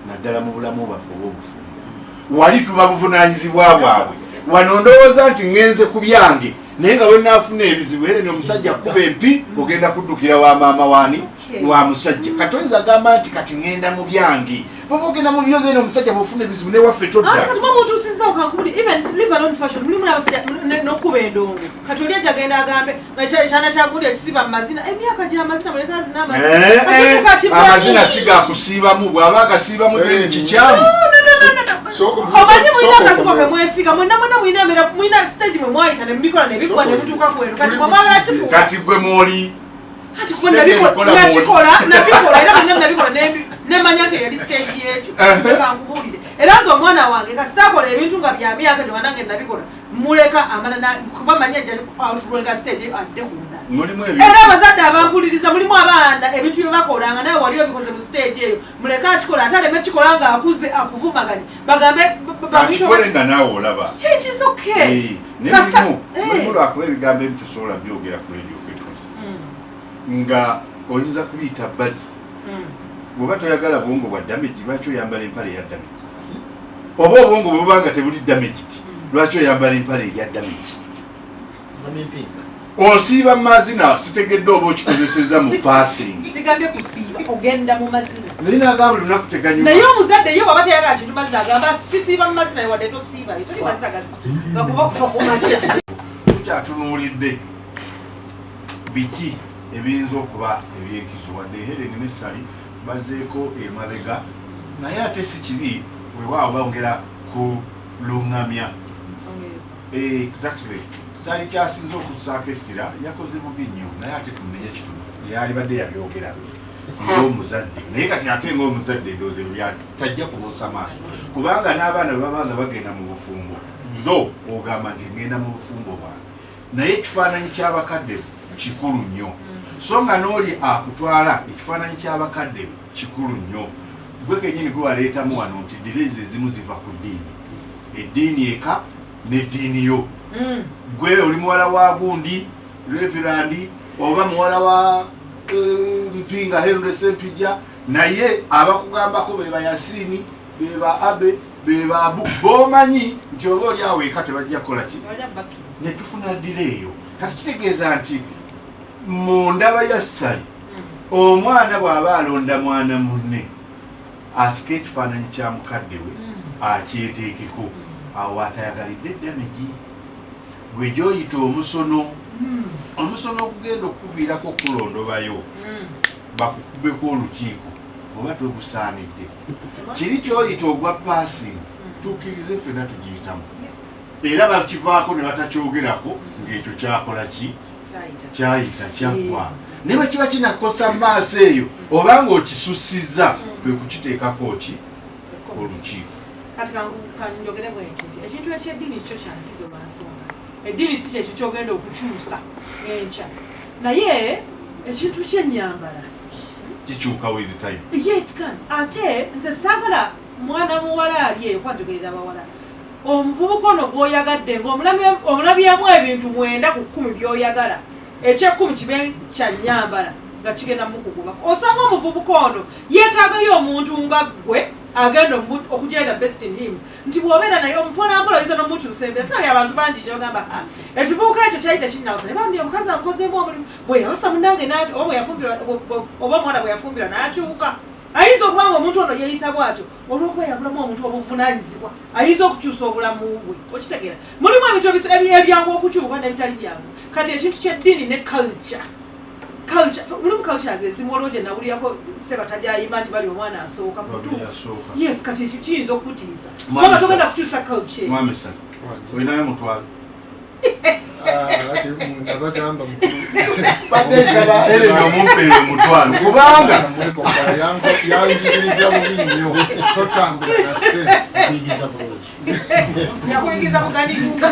naddala mu bulamu bwaffe obw'obufumbo. Wali tuba buvunaanyizibwa bwabwe. Wano ndowooza nti ŋŋenze ku byange, naye nga wenaafuna ebizibu era ni omusajja kuba empi, ogenda kuddukira wa maama waani wa musajja. Kati oyinza agamba nti kati ŋŋenda mu byange, bwoba ogenda mu byo, then omusajja bwofuna ebizibu newaffe todda. Ate kati mwamutuusizza okankubuli, even leave alone fashion, mulimu n'abasajja n'okuba endongo. Kati oli ajja agenda agambe ekyana kyagundi ekisiba mu mazina, emyaka gy'amazina, muleke azina amazina. Amazina si gakusiibamu, bw'aba agasiibamu then kikyamu. Omanyi mulina akazigo ke mwesiga mwenna mwenna, mulina embeera, mulina stage mwe mwayita ne mubikola ne biggwa ne mutuuka ku eno. Kati mwamwagala kifuuka. Kati gwe mwoli Ati kuba nakikola, nabikola era byonna nabikola, nemanya nti eyali stage y'ekyo. Nze kankubuulire, era nze omwana wange kasita akola ebintu nga bya myaka gyo banange nabikola, muleka amala kuba manyi ajja outgrowinga stage adde ku ndala. Mulimu Era abazadde abampuliriza, mulimu abaana ebintu bye bakola nga nawe wali obikoze mu stage eyo, muleke akikola, ate aleme kikola nga akuze akuvumaganye bagambe bamuyite. Akikole nga naawe olaba. It is okay. Naye mulimu lwakuba ebigambo ebi tosobola byogera ku radio kwetuzi nga oyinza kubiyita bbali. Bw'oba toyagala bwongo bwa damage, lwaki oyambala empale eya damage? Oba obwongo bwe buba nga tebuli damaged, lwaki oyambala empale eya damage? Osiiba mu mazina, sitegedde oba okikozesezza mu passing. Sigambye kusiiba, ogenda mu mazina. Naye naga buli lunaku teganyuma. Naye omuzadde ye bwaba tayagala kintu mazina, agamba kisiiba mu mazina, wadde tosiiba, toli mazina gakuba kuva ku makya. Tukyatunuulidde biki ebiyinza okuba ebyenkizo, wadde Helen ne Sali bazeeko emabega, naye ate si kibi, weewaawo bongera kuluŋŋamya. Exactly, kyali kyasinze okussaako essira. Yakoze bubi nnyo, naye ate tumenye kitono yalibadde yabyogera ng'omuzadde, naye kati ate ng'omuzadde ndowooza ebyo tajja kubuusa maaso, kubanga n'abaana bwe baba nga bagenda mu bufumbo, tho ogamba nti ngenda mu bufumbo bwange, naye ekifaananyi ky'abakadde kikulu nnyo, so nga n'oli akutwala ekifaananyi ky'abakadde be kikulu nnyo. Gwe kenyini gwe waleetamu wano nti delays ezimu ziva ku ddiini, eddiini eka n'eddiini yo. Gwe oli muwala wa gundi reverend oba muwala wa Mpinga Henry Sempijja, naye abakugambako beba Yasini, beba Abe, beba Abu, bomanyi nti oba oli awo eka tebajja kukola ki, ne tufuna delay eyo. Kati kitegeeza nti mu ndaba ya Sali, omwana bw'aba alonda mwana munne, asike ekifaananyi kya mukadde we akyeteekeko awo atayagalidde damage. Gwe gyoyita omusono, omusono okugenda okukuviirako okulondobayo bakukubeko olukiiko oba togusaanidde, kiri kyoyita ogwa passing, tukkirize ffenna tugiyitamu, era bakivaako ne batakyogerako ng'ekyo kyakola ki, kyayita, kyaggwa. Naye bwe kiba kinakosa maaso eyo oba ng'okisussizza, kwe kukiteekako ki olukiiko. Kati kanjogere bwe nti ekintu ekyeddiini kyo kyankizo lwa nsonga eddiini si kyekyo kyogenda okukyusa enkya, naye ekintu kyennyambala kikyuka with time. Yet can ate nze saagala mwana muwala ali eyo, kuba njogerera abawala, omuvubuka ono gw'oyagadde ng'omulabyemu ebintu 9 ku 10 by'oyagala. Ekyekumi kibe kyanyambala nga kigenda mukugubako. Osanga omuvubuka ono yeetaagayo omuntu nga ggwe agenda okugyayo the best in him, nti bw'obeera naye omupolampola oyinza n'omukyusa embeera. Tulabye abantu bangi nyo bagamba, "Ah, ekivubuka ekyo kyali tekinnawasa, naye bambi omukazi ankozeemu omulimu, bwe yawasa munnange oba bwe yafumbirwa, oba omuwala bwe yafumbirwa n'akyuka." Ayinza okuba nga omuntu ono yeeyisa bw'atyo olw'okuba yabulamu omuntu obuvunaanyizibwa ayinza okukyusa obulamu bwe. Okitegeera? Mulimu ebintu ebyangu okukyuka n'ebitali byangu. Kati ekintu ky'eddiini ne culture, mulimu cultures ezimu, waliwo gye nawulirako Sebatajayimba nti bali omwana asooka mu Babiri butuufu. asooka. Yes, kati ekyo kiyinza okukutiisa Mwami kubanga togenda kukyusa culture eyo. Mwami Sali, olinayo mutwalo? Nabagamba. Eren omumpeere omutwalo kubanga Yanjigiriza bubi nnyo, totambula na ssente. Kuyigiriza bulungi. Yakuyigiriza buganiriza.